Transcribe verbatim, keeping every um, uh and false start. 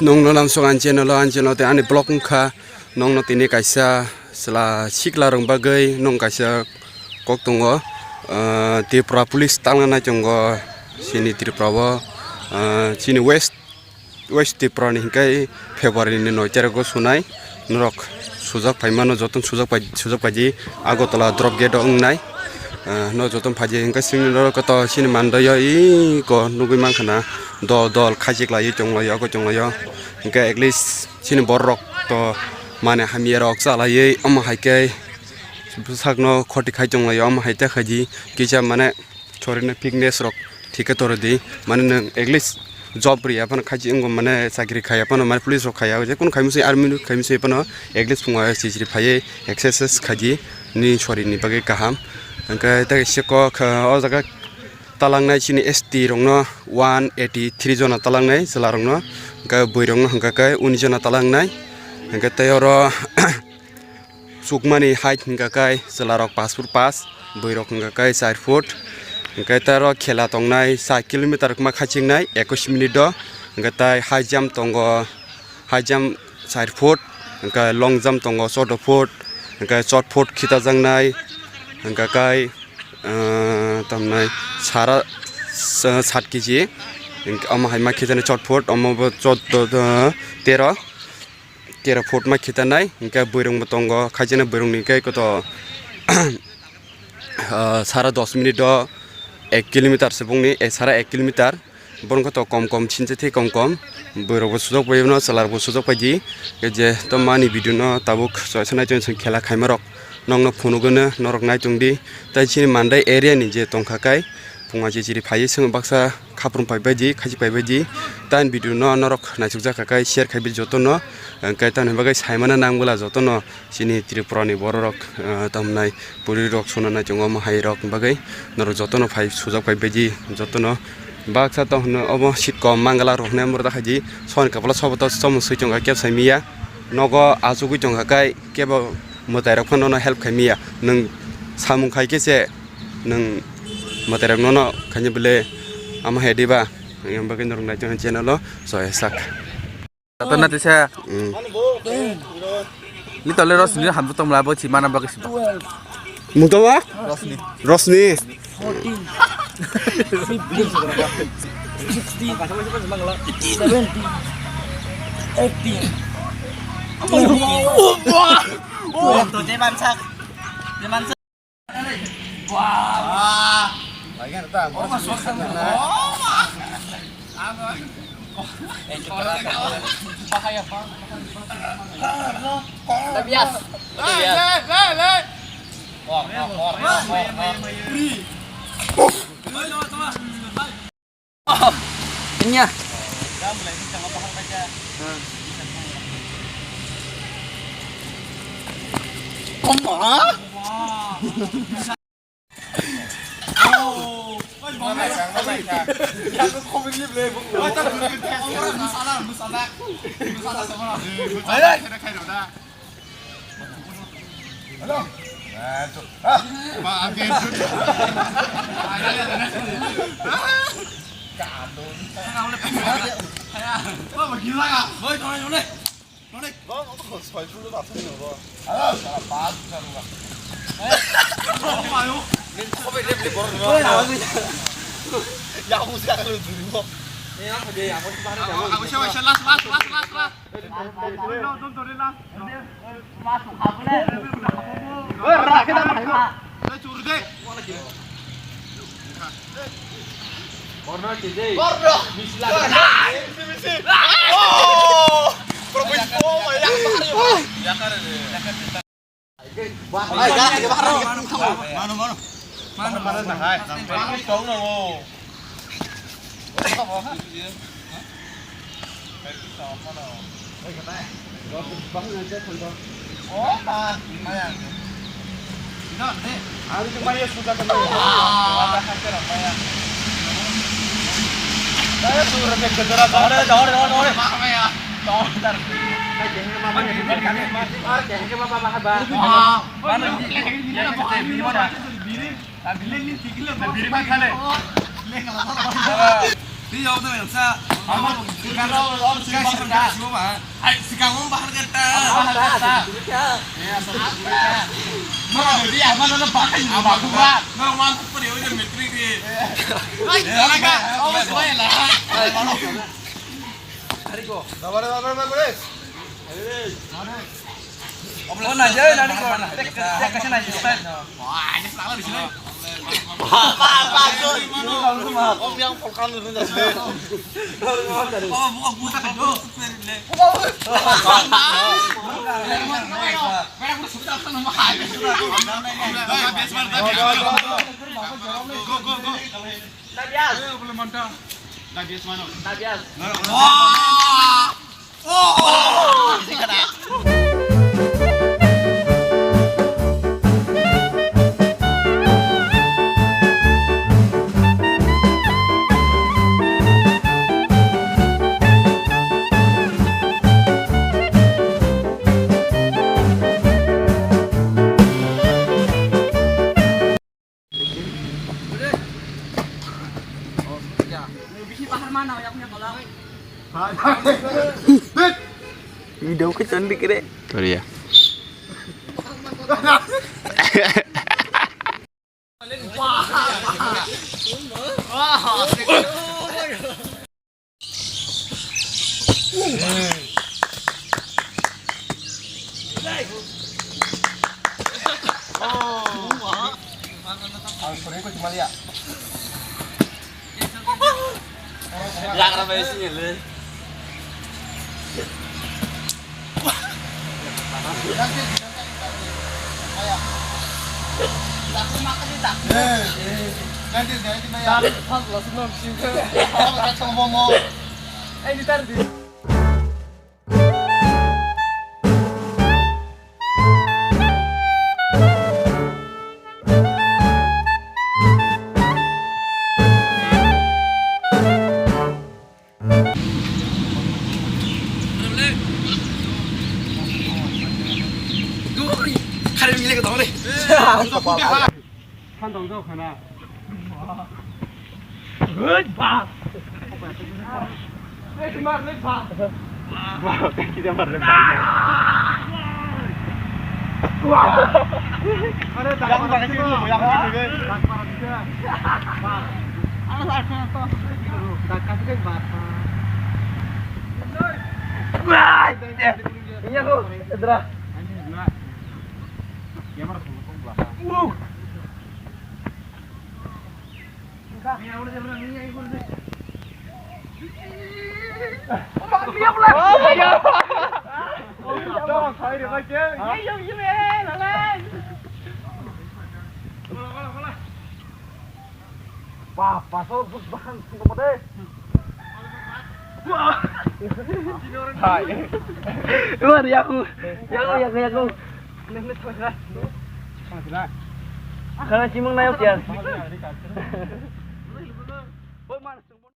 Nongno lamsok ani channel o, ani channel o tei ani vlog wngkha. Nongno tini kaisa chwla sikla rok bagwi nong kaisa kok tongo. Ah, Tripura police talna nai tongo chini Tripura o, ah, chini west, west Tripura ni hwnkhe February ni noi tarik o sunai norok sujak phaimano, jotono sujak pai, sujak paidi Agartala drop gate o wngnai. Ah, no jotono phaidi hwnkhe chini norok to chini mandoi o iko nugwi mankha na dol dol khaichik laiwi tonglaio, abo tonglaio. Hwnkhe at least chini borok to mane hamya rok chalaiwi omo hai khe bwsakno khoti khai tonglaio, omo hai ta khaidi kisa mane sorina fitness rok thik khe tordi, mane nwng at least job riya phano khachi wngwi mane chakri khaiya phano mane police rok khaiya je kunu khaimwi se army rok khaimwi se phano at least phungo chichiri phaiwi exercise khaidi ni sorini bagwi kaham. Hwnkhe tei seko kha o jaga talangnai chini S T rokno one eighty three jona talangnai chwla rokno, hwnkhe bwrwi rokno hwnkhe khe unis jona talangnai. Hwnkhe tei oro chukmani height hwnkhe khe chwla rok pash foot pash, bwrwi rok hwnkhe khe char foot. Hwnkhe tei oro khela tongnai sa kilometer ma khachiknai ekus minute o. Hwnkhe tei high jump tongo, high jump char foot, hwnkhe long jump tongo choudo foot, hwnkhe chot foot khitajaknai, hwnkhe khe, ah, tamnai sara, sa-, sat kg, hwnkhe omo hai ma khitani chot foot, omo bo choudo, ah, tero, tero foot ma khitanai, hwnkhe bwrwi rok bo tongo, khaijana bwrwi rok ni khe koto, ah, sara dos minute o ek kilometer se bongni, eh, sara ek kilometer. Borok wngkha to kom kom sincha thai kom kom. Bwrwi rok bo sujak pai mano, chwla rok bo sujak paidi. Khe je to mani video no tabuk choisa nai chwng khela khaima rok nokno phunugwno norok nai tongdi. Tai chini Mandai area ni je tongkha kai phunga chichiri phaiwi swngwi baksa khaprum pai baidi, khachi pai baidi. Tani video no norok naisuk jak kha kai share khai baidi jotono. Hwnkhe tamni bagwi saimano nang bwla jotono. Chini Tripura ni borok rok, ah, tamnai puri rok suna nai tongo, omo hai rok bagwi norok jotono phai sujak pai baidi jotono baksa tong hwnwi omo seat kom mangala rok hwnwi murda khaidi soni kwpla sobo to chomo swi tongo kebo sai miya nogo achugwi tongkha kai kebo mwtai rok phano nono help khai miya nwng samung khai khe se nwng mwtai rok nono khaina bwle omo hai diba yang bagwi norok nai tongo channel o soya sak. Tato na tisa. Mm. Ni tole Rosni hambu tong mla bo chi mana bagwi si. Mungto ba? Rosni. Rosni. Nya. Ama, sikang, sikang, sikang, sikang, bahar kata. Bahar kata. Mara, jadi ama nana pakai, ama gua. Mara, mampu pergi udah metrik di. Hai, ya, alaga. Oh, semuanya lah. Dabare, dabare, dabare. Oh, na jai, na ni ko, na. Tek, tek, tek, kasi na jai, style. Wah, ini salah di sini. Apa, apa, apa? Om yang polkan dulu, dah, sini. Oh, buka, buka, buka. Buka, buka. Merah, buka, sudah, apa nama? Bias mana, bias mana. Go, go, go. Nabias. Ayo, boleh mantap. Nabias mana? Nabias. Wah. Oh. Video ke cantik re. Korea. Lagra bai sini le. Good bas. Hey, mar, hey, bas. Kita mar, hey, bas. Are, yang pakai itu, yang pakai itu. Ano sa ato to. Dakas ke bata. Iya ko, edra. Wah, pasal bus bahan sungguh pada. Hai. Luar ya aku. Ya aku, ya aku, ya aku. Karena cimeng naik ya.